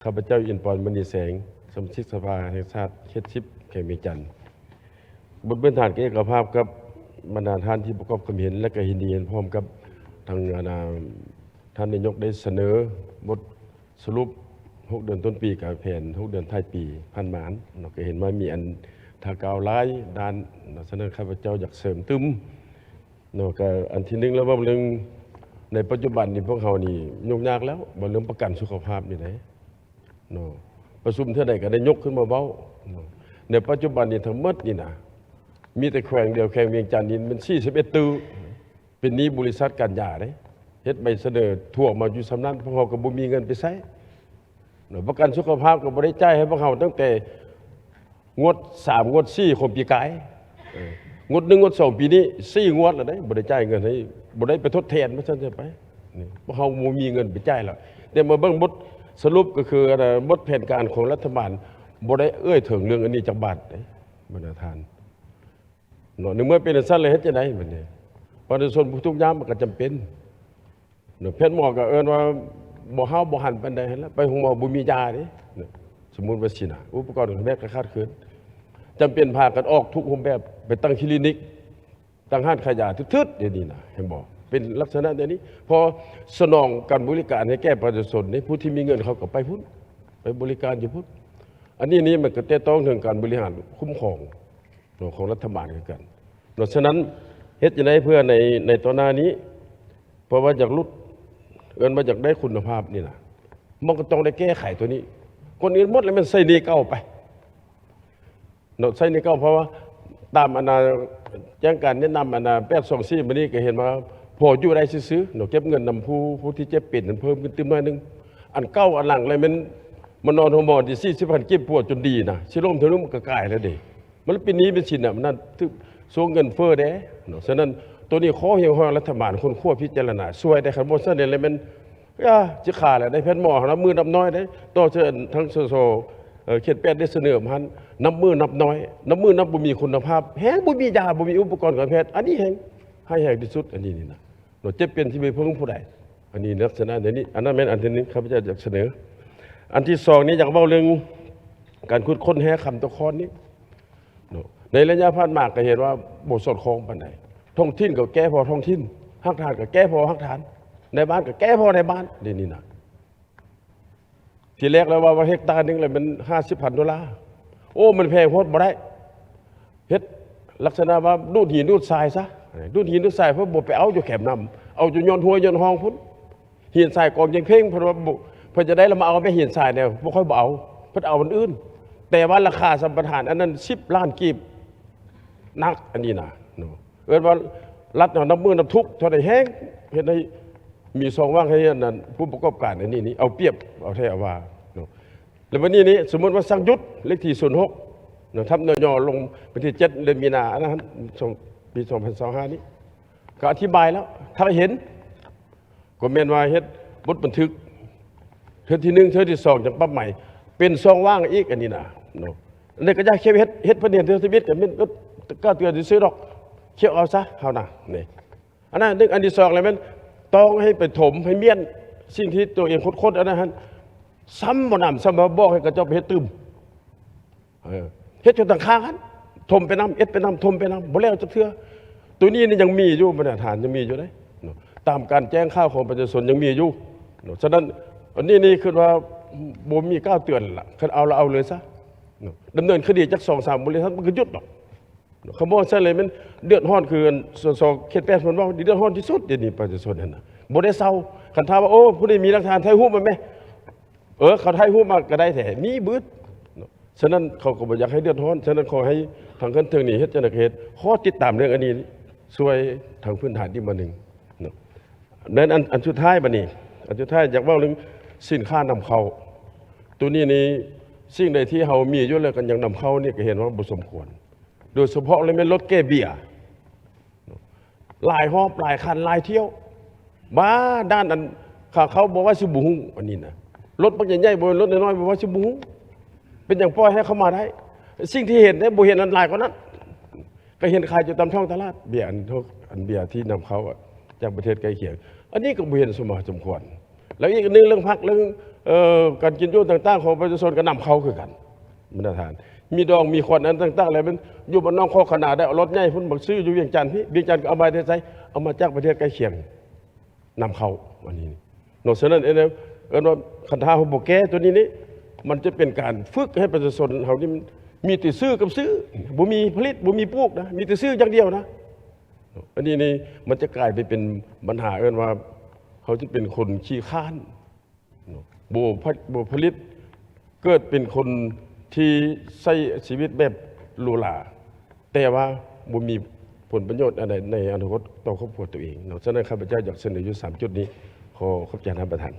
ຂ້າພະເຈົ້າ ອິນປອນ ມະນີແສງ, ສະມາຊິກສະພາແຫ່ງຊາດເຂດສິບ ແຂວງວຽງຈັນ. ບົດພື້ນຖານເອກະພາບກັບບັນດາທ່ານທີ່ປະກອບຄວາມເຫັນ ແລະ ກໍເຫັນດີເຫັນພ້ອມກັບທາງ ອັນ ທ່ານນາຍົກໄດ້ສະເໜີບົດສະຫຼຸບຫົກເດືອນຕົ້ນປີ ກັບແຜນຫົກເດືອນທ້າຍປີຜ່ານມາເນາະ, ກໍເຫັນວ່າມີອັນ ຖ້າກ່າວຫຼາຍດ້ານເນາະ, ສະນັ້ນຂ້າພະເຈົ້າຢາກເສີມຕື່ມ ເນາະ. ກໍອັນທີໜຶ່ງ ລະເວົ້າເລື່ອງໃນປັດຈຸບັນນີ້ ພວກເຮົານີ້ຫຍຸ້ງຍາກແລ້ວ ເວົ້າເລື່ອງປະກັນສຸຂະພາບນີ້ໄດເນາະ, ປະຊຸມເທື່ອໃດກໍໄດ້ຍົກຂຶ້ນມາເວົ້າເນາະ. ໃນປັດຈຸບັນນີ້ທັງໝົດນີ້ນະ ມີແຕ່ແຂວງດຽວ ແຂວງວຽງຈັນນີ້ແມ່ນສີ່ສິບເອັດຕື້ ເປັນໜີ້ບໍລິສັດການຢາເດ້, ເຮັດໃບສະເໜີທົ່ວມາຢູ່ສ່ຳນັ້ນ, ພວກເຮົາກໍບໍ່ມີເງິນໄປໃຊ້ເນາະ. ປະກັນສຸຂະພາບກໍບໍ່ໄດ້ຈ່າຍໃຫ້ພວກເຮົາຕັ້ງແຕ່ ງວດສາມ ງວດສີ່ຂອງປີກາຍ, ເອີ ງວດໜຶ່ງ ງວດສອງ ປີນີ້ສີ່ງວດແລ້ວເດ້ ບໍ່ໄດ້ຈ່າຍເງິນໃຫ້ ບໍ່ໄດ້ໄປທົດແທນວ່າຊັ້ນຊະໄປ. ນີ້ພວກເຮົາບໍ່ມີເງິນໄປຈ່າຍແລ້ວ, ແຕ່ມາເບິ່ງບົດສະຫຼຸບກໍຄື ອັນ ບົດແຜນການຂອງລັດຖະບານ ບໍ່ໄດ້ເອີ່ຍເຖິງເລື່ອງອັນນີ້ຈັກບາດເດ້ ບັນດາທ່ານເນາະ. ໃນເມື່ອເປັນຈັ່ງຊັ້ນແລ້ວ ເຮັດຈັ່ງໃດບັດນີ້? ປະຊາຊົນຜູ້ທຸກຍາກມັນກໍຈຳເປັນ ເນາະ. ແພດໝໍກໍເອີ້ນວ່າບໍ່ຮ້າວບໍ່ຫັນປານໃດຫັ້ນລະ, ໄປໂຮງໝໍບໍ່ມີຢາເດ້ເນາະ, ສົມມຸດວ່າຊີ້ນະ ອຸປະກອນການແພດກໍຂາດເຂີນ, ຈຳເປັນພາກັນອອກທຸກຮູບແບບ ໄປຕັ້ງຄລີນິກ, ຕັ້ງຮ້ານຂາຍຢາຖືກໆ ດຽວນີ້ນະ, ເຫັນບໍ່? ເປັນລັກສະນະແນວນີ້, ເພາະສະໜອງການບໍລິການໃຫ້ແກ່ປະຊາຊົນເດ້, ຜູ້ທີ່ມີເງິນເຂົາກໍໄປພຸ້ນ ໄປບໍລິການຢູ່ພຸ້ນ. ອັນນີ້ນີ້ມັນກໍແຕະຕ້ອງເຖິງການບໍລິຫານຄຸ້ມຄອງ ເນາະ ຂອງລັດຖະບານຄືກັນເນາະ. ສະນັ້ນເຮັດຈັ່ງໃດເພື່ອໃນ ໃນຕໍ່ໜ້ານີ້ ເພາະວ່າຢາກຫຼຸດ ເອີ້ນວ່າຢາກໄດ້ຄຸນນະພາບນີ້ນະ, ມັນກໍຕ້ອງໄດ້ແກ້ໄຂຕົວນີ້. ກ່ອນອື່ນໝົດແລ້ວແມ່ນໃຊ້ໜີ້ເກົ່າໄປເນາະ, ໃຊ້ໜີ້ເກົ່າ, ເພາະວ່າຕາມອັນນາ ແຈ້ງການແນະນຳອັນນາ ແປດສອງສີ່ ມື້ນີ້ກໍເຫັນວ່າພໍຢູ່ໄດ້ຊື່ໆເນາະ, ເກັບເງິນນຳຜູ້ ຜູ້ທີ່ເຈັບເປັນນັ້ນເພີ່ມຂຶ້ນຕື່ມໜ້ອຍໜຶ່ງ. ອັນເກົ່າອັນຫຼັງແລ້ວແມ່ນມານອນໂຮງໝໍທີ່ສີ່ສິບພັນກີບ ປົວຈົນດີນະ, ຊິລົ້ມເທື່ອໜຶ່ງມັນກໍກາຍແລ້ວເດ້. ມັນເປັນໜີ້ເປັນສິນນະ, ມັນນັ້ນຖືກຊ່ວງເງິນເຟີ້ເດ້ເນາະ. ສະນັ້ນ ໂຕນີ້ຂໍຮຽກຮ້ອງລັດຖະບານຄົ້ນຄວ້າພິຈາລະນາຊ່ວຍໄດ້, ຄັນບໍ່ຊັ້ນແລ້ວແມ່ນ ອາ ຊິຂາຍແລ້ວໄດ້. ແພດໝໍເຮົານັບມື້ນັບໜ້ອຍເດ້, ຕໍ່ເທື່ອທາງ ສສ ເອີ ເຂດແປດໄດ້ສະເໜີມາຫັ້ນ ນັບມື້ນັບໜ້ອຍ, ນັບມື້ນັບບໍ່ມີຄຸນນະພາບ, ແຮງບໍ່ມີຢາ, ບໍ່ມີອຸປະກອນການແພດ, ອັນນີ້ແຮງຮ້າຍແຮງທີ່ສຸດ, ອັນນີ້ນີ້ນະ. ເນາະ, ເຈັບເປັນທີ່ບໍ່ເພິ່ງຜູ້ໃດ. ອັນນີ້ລັກສະນະແນວນີ້, ອັນນັ້ນແມ່ນອັນທີໜຶ່ງ ຂ້າພະເຈົ້າຢາກສະເໜີ. ອັນທີສອງນີ້ຢາກເວົ້າເລື່ອງການຂຸດຄົ້ນແຮ່ຄຳຕະຄອນນີ້ເນາະ. ໃນໄລຍະຜ່ານມາກໍເຫັນວ່າບໍ່ສອດຄ່ອງປານໃດ. ທ້ອງຖິ່ນກໍແກ້ພໍທ້ອງຖິ່ນ, ຮາກຖານກໍແກ້ພໍຮາກຖານ, ນາຍບ້ານກໍແກ້ພໍນາຍບ້ານ, ດຽວນີ້ນະ. ທີແລກແລ້ວວ່າ ວ່າເຮັກຕາໜຶ່ງແລ້ວແມ່ນຫ້າສິບພັນໂດລາ. ໂອ້ ມັນແພງໂພດ ບໍ່ໄດ້. ເຮັດລັກສະນະວ່າດູດຫີນດູດຊາຍຊະ, ດູດຫີນດູດຊາຍ ເພິ່ນບໍ່ໄປເອົາຢູ່ແຄມນ້ຳ, ເອົາຢູ່ຍອດຫ້ວຍຍອດຮ່ອງພຸ້ນ. ຫີນຊາຍກອງຈັ່ງເພງ ເພິ່ນວ່າບໍ່ ເພິ່ນຈະໄດ້ລະມາເອົາແມ່ຫີນຊາຍແນວ ບໍ່ຄ່ອຍບໍ່ເອົາ, ເພິ່ນເອົາອັນອື່ນ. ແຕ່ວ່າລາຄາສຳປະທານອັນນັ້ນສິບລ້ານກີບ ໜັກອັນນີ້ນະເນາະ. ເອີ້ນວ່າລັດເຮົານັບມື້ນັບທຸກເທົ່າໃດແຮງ, ເຮັດໃຫ້ມີຊ່ອງວ່າງໃຫ້ອັນນັ້ນ ຜູ້ປະກອບການອັນນີ້ນີ້ເອົາປຽບ ເອົາແທ້ເອົາວ່າເນາະ. ແລ້ວບັດນີ້ນີ້ ສົມມຸດວ່າສັ່ງຢຸດ ເລກທີສູນຫົກເນາະ, ທັບ ນຍ ລົງວັນທີເຈັດ ເດືອນມີນາ ອັນນັ້ນ ສອງ ປີສອງພັນຊາວຫ້ານີ້ ກໍອະທິບາຍແລ້ວ ຖ້າເຫັນ ກໍແມ່ນວ່າເຮັດບົດບັນທຶກເທື່ອທີໜຶ່ງ ເທື່ອທີສອງຈັ່ງປັບໃໝ ເປັນຊ່ອງວ່າງອີກ ອັນນີ້ນະເນາະ. ອັນນີ້ກໍຢາກເຮັດ ເຮັດ ເພິ່ນເຫັນເທື່ອທຳອິດ ກໍແມ່ນກໍເຕືອນຊື່ໆດອກ, ຄຽວເອົາຊະເຮົານະ. ນີ້ ອັນນັ້ນໜຶ່ງ. ອັນທີສອງແລ້ວແມ່ນຕ້ອງໃຫ້ໄປຖົມໃຫ້ມ້ຽນສິ່ງທີ່ຕົວເອງຄົ້ນໆ ອັນນັ້ນຫັ້ນ ຊ້ຳບໍ່ໜຳ ຊ້ຳວ່າບອກໃຫ້ເຂົາເຈົ້າໄປເຮັດຕື່ມ. ເອີ ເຮັດຢູ່ທາງຂ້າງຫັ້ນ ຖົມໄປນຳ ເຮັດໄປນຳ ຖົມໄປນຳ ບໍ່ແລ້ວຈັກເທື່ອ. ໂຕນີ້ນີ້ຍັງມີຢູ່ ບັນດາທ່ານ ຍັງມີຢູ່ເດ້ເນາະ, ຕາມການແຈ້ງຂ່າວຂອງປະຊາຊົນຍັງມີຢູ່ເນາະ. ສະນັ້ນ ອັນນີ້ນີ້ຄິດວ່າບໍ່ມີກ່າວເຕືອນລະ, ຄັນເອົາລະເອົາເລີຍຊະເນາະ, ດຳເນີນຄະດີຈັກສອງສາມບໍລິສັດ ມັນກໍຢຸດດອກເນາະ. ຄັນບໍ່ຊັ້ນເລີຍ ແມ່ນເດືອດຮ້ອນ ຄືອັນ ສສ ເຂດແປດເພິ່ນເວົ້າ ເດືອດຮ້ອນທີ່ສຸດດຽວນີ້ ປະຊາຊົນຫັ້ນນະ ບໍ່ໄດ້ເຊົາ. ຄັນຖາມວ່າ ໂອ້ ຜູ້ໃດມີຫຼັກຖານ ຖ່າຍຮູບມາແມ. ເອີ ເຂົາຖ່າຍຮູບມາກໍໄດ້ແທ້ ມີບຶດເນາະ. ສະນັ້ນເຂົາກໍບໍ່ຢາກໃຫ້ເດືອດຮ້ອນ, ສະນັ້ນຂໍໃຫ້ທາງຂັ້ນເທິງນີ້ເຮັດຈັ່ງໃດກໍເຮັດ, ຂໍຕິດຕາມເລື່ອງອັນນີ້ ຊ່ວຍທາງພື້ນຖານອີກບາດໜຶ່ງເນາະ. ແມ່ນອັນ ອັນສຸດທ້າຍບາດນີ້, ອັນສຸດທ້າຍຢາກເວົ້າເລື່ອງສິນຄ້ານຳເຂົ້າ. ໂຕນີ້ນີ້ ສິ່ງໃດທີ່ເຮົາມີຢູ່ແລ້ວກໍຍັງນຳເຂົ້ານີ້ ກໍເຫັນວ່າບໍ່ສົມຄວນ, ໂດຍສະເພາະເລີຍແມ່ນລົດແກ່ເບຍ. ຫຼາຍຮອບ ຫຼາຍຄັນ ຫຼາຍຖ້ຽວ ບ້າ ດ້ານອັນ ຂາເຂົ້າບໍ່ວ່າຊິບໍ່ຮູ້ ອັນນີ້ນະ. ລົດບັກໃຫຍ່ໆ ບໍ່ແມ່ນລົດນ້ອຍໆ ບໍ່ວ່າຊິບໍ່ຮູ້. ເປັນຫຍັງປ່ອຍໃຫ້ເຂົ້າມາໄດ້? ສິ່ງທີ່ເຫັນເດ້ ບໍ່ເຫັນອັນຫຼາຍກວ່ານັ້ນ, ກໍເຫັນຂາຍຢູ່ຕາມທ້ອງຕະຫຼາດ ເບຍອັນ ອັນເບຍທີ່ນຳເຂົ້າຈາກປະເທດໃກ້ຄຽງ. ອັນນີ້ກໍບໍ່ເຫັນສົມມາສົມຄວນ. ແລ້ວອີກອັນໜຶ່ງ ເລື່ອງຜັກ ເລື່ອງ ເອີ ການກິນຢູ່ຕ່າງໆຂອງປະຊາຊົນກໍນຳເຂົ້າຄືກັນ ບັນດາທ່ານ. ມີດອງມີຂວັນອັນຕ່າງໆ ແລ້ວແມ່ນຢູ່ບ້ານໜອງຄອກຂະໜາໄດ້ເອົາລົດໃຫຍ່ພຸ້ນມາຊື້ຢູ່ວຽງຈັນພີ້, ວຽງຈັນກໍເອົາມາແຕ່ໃສ? ເອົາມາຈາກປະເທດໃກ້ຄຽງ ນຳເຂົ້າອັນນີ້ເນາະ. ສະນັ້ນເອີ ເອີ້ນວ່າຄັນຖ້າເຮົາບໍ່ແກ້ຕົວນີ້ນີ້ ມັນຈະເປັນການຝຶກໃຫ້ປະຊາຊົນເຮົານີ້ມີແຕ່ຊື້ກັບຊື້ ບໍ່ມີຜະລິດ ບໍ່ມີປູກນະ ມີແຕ່ຊື້ຢ່າງດຽວນະ. ອັນນີ້ນີ້ມັນຈະກາຍໄປເປັນບັນຫາ ເອີ້ນວ່າເຮົາຈະເປັນຄົນຂີ້ຄ້ານ ບໍ່ຜະ ບໍ່ຜະລິດ ເກີດເປັນຄົນທີ່ໃຊ້ຊີວິດແບບຫຼູຫຼາ ແຕ່ວ່າບໍ່ມີຜົນປະໂຫຍດອັນໃດໃນອະນາຄົດຕໍ່ຄອບຄົວຕົວເອງເນາະ. ສະນັ້ນ ຂ້າພະເຈົ້າຢາກສະເໜີຢູ່ສາມຈຸດນີ້. ຂໍຂອບໃຈທ່ານປະທານ.